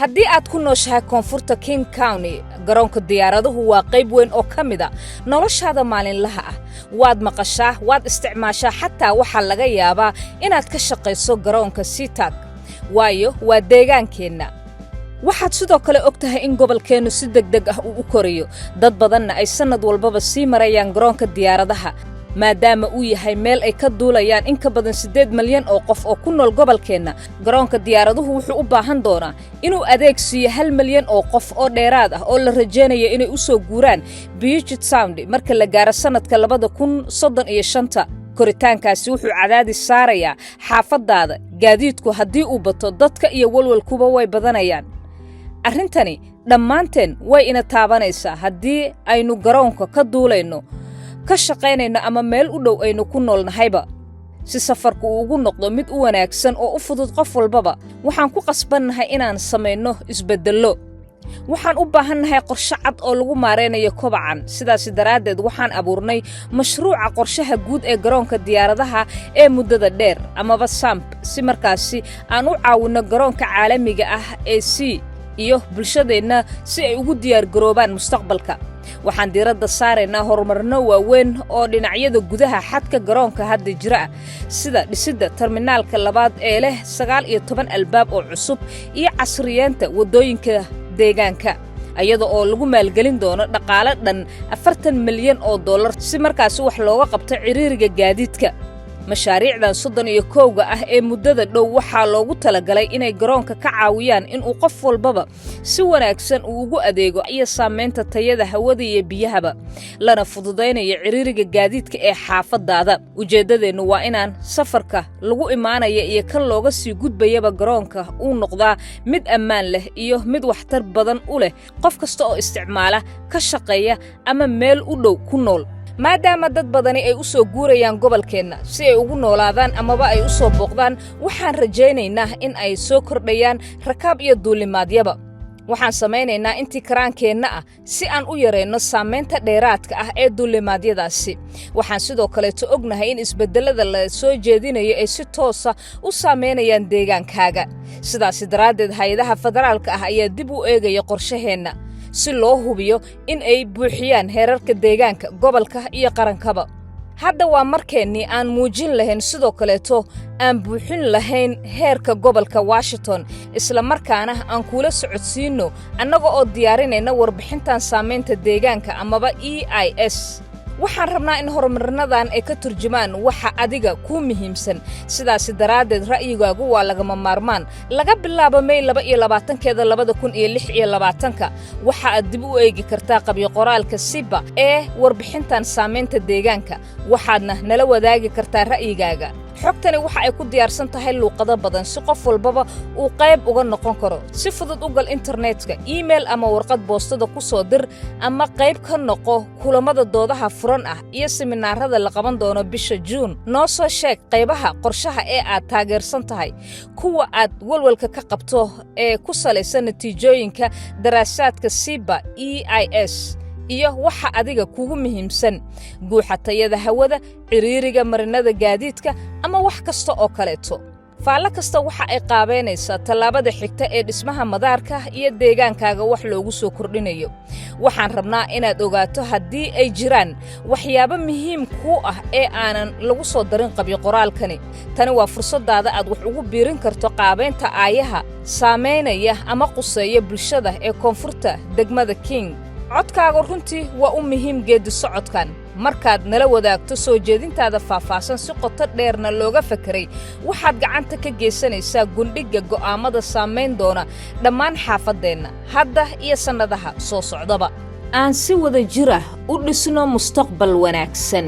Haddii aad ku nooshahay koonfurta King County, garoonka diyaaraduhu waa qayb weyn oo ka mid ah noloshaada maalinlaha ah. Waad maqashaa, waad isticmaashaa, xataa waxaa laga yaabaa inaad ka shaqayso garoonka SeaTac, waayo waa deegaankeenna. Waxaad sidoo kale og tahay in gobolkeennu si deg deg ah uu u korayo, dad badanna ay sannad walbaba sii marayaan garoonka diyaaradaha. Maadaama uu yahay meel ay ka duulayaan in ka badan 8 malyan oo qof oo ku nool gobolkeenna, garoonka diyaaraduhu wuxuu u baahan doonaa inuu adeeg siiyo 1 malyan oo qof oo dheeraad ah oo la rajaynayo inay u soo guuraan Puget Sound marka la gaaro sannadka 2035. Koritaankaasi wuxuu cadaadis saarayaa xaafaddaada. Gaadiidku haddii uu bato, dadka iyo walwalkuba way badanayaan. Arrintani dhammaanteen way ina taabanaysaa haddii aynu garoonka ka duulayno, ka shaqaynayno ama meel u dhow aynu ku noolnahayba. Si safarku uu ugu noqdo mid u wanaagsan oo u fudud qof walbaba, waxaan ku qasbannahay inaan samayno isbeddello. Waxaan u baahannahay qorshe cad oo lagu maaraynayo kobacan. Sidaasi daraaddeed, waxaan abuurnay mashruuca qorshaha guud ee garoonka diyaaradaha ee muddada dheer, amaba SAMP, si markaasi aan u caawinno garoonka caalamiga ah ee C iyo bulshadeenna si ay ugu diyaargaroobaan mustaqbalka. Waxaan diiradda saaraynaa horumarno waaweyn oo dhinacyada gudaha xadka garoonka hadda jira ah, sida dhisidda terminaalka labaad ee leh 19 albaab oo cusub iyo casriyeenta waddooyinka deegaanka, iyada oo lagu maalgelin doono dhaqaale dhan $40 milyan si markaasi wax looga qabto ciriiriga gaadiidka. Mashaariicdan 31-ga ah ee muddada dhow waxaa loogu talagalay inay garoonka ka caawiyaan inuu qof walbaba si wanaagsan uu ugu adeego iyo saamaynta tayada hawada iyo biyahaba, lana fududaynayo ciriiriga gaadiidka ee xaafadaada. Ujeeddadeennu waa inaan safarka lagu imaanaya iyo kan looga sii gudbayaba garoonka uu noqdaa mid ammaan leh iyo mid waxtar badan u leh qof kasta oo isticmaala, ka shaqeeya ama meel u dhow ku nool. Maadaama dad badani ay u soo guurayaan gobolkeenna si ay ugu noolaadaan amaba ay u soo booqdaan, waxaan rajaynaynaa in ay soo kordhayaan rakaab iyo duulimaadyaba. Waxaan samaynaynaa intii karaankeenna ah si aan u yarayno saamaynta dheeraadka ah ee duulimaadyadaasi. Waxaan sidoo kaleeto ognahay in isbeddellada la soo jeedinayo ay si toosa u saamaynayaan deegaankaaga. Sidaasi daraaddeed, hay-adaha federaalka ah ayaa dib u eegaya qorshaheenna si loo hubiyo in ay buuxiyaan heerarka deegaanka, gobolka iyo qarankaba. Hadda waa markeennii aan muujin lahayn, sidoo kaleeto aan buuxin lahayn heerka gobolka Washington, isla markaana aan kuula socodsiinno annaga oo diyaarinayna warbixintan saamaynta deegaanka amaba EIS. Waxaan rabnaa in horumarnadan ay ka turjumaan waxa adiga kuu muhiimsan. Sidaasi daraaddeed, ra'yigaagu waa lagama maarmaan. Laga bilaabo May 22-keeda 2026-ka, waxa aad dib u eegi kartaa qabyo-qoraalka SEPA ee warbixintan saamaynta deegaanka, waxaadna nala wadaagi kartaa ra'yigaaga. Xogtani waxa ay ku diyaarsan tahay luuqado badan si qof walbaba uu qayb uga noqon karo. Si fudud u gal internetka, email ama warqad boostada ku soo dir, ama qayb ka noqo kulammada doodaha furan ah iyo siminaarada la qaban doono bisha Juun. Noo soo sheeg qaybaha qorshaha ee aad taageersan tahay, kuwa aad walwalka ka qabto ee ku salaysan natiijooyinka daraasaadka SEPA EIS, iyo waxa adiga kugu muhiimsan: guuxa, tayada hawada, ciriiriga marinada gaadiidka ama wax kasta oo kaleeto. Faallo kasta waxa ay qaabaynaysaa tallaabada xigta ee dhismaha madaarka iyo deegaankaaga wax loogu soo kordhinayo. Waxaan rabnaa inaad ogaato haddii ay jiraan waxyaabo muhiim kuu ah ee aanan lagu soo darin qabyo qoraalkani. Tani waa fursaddaada aad wax ugu biirin karto qaabaynta aayaha saamaynaya ama quseeya bulshada ee koonfurta degmada King. Codkaaga runtii waa u muhiim geeddi socodkan. Markaad nala wadaagto soo jeedintaada faahfaahsan, si qoto dheerna looga fakeray, waxaad gacanta ka geysanaysaa gundhigga go'aammada saamayn doona dhammaan xaafaddeenna hadda iyo sannadaha soo socdaba. Aan si wada jir ah u dhisno mustaqbal wanaagsan.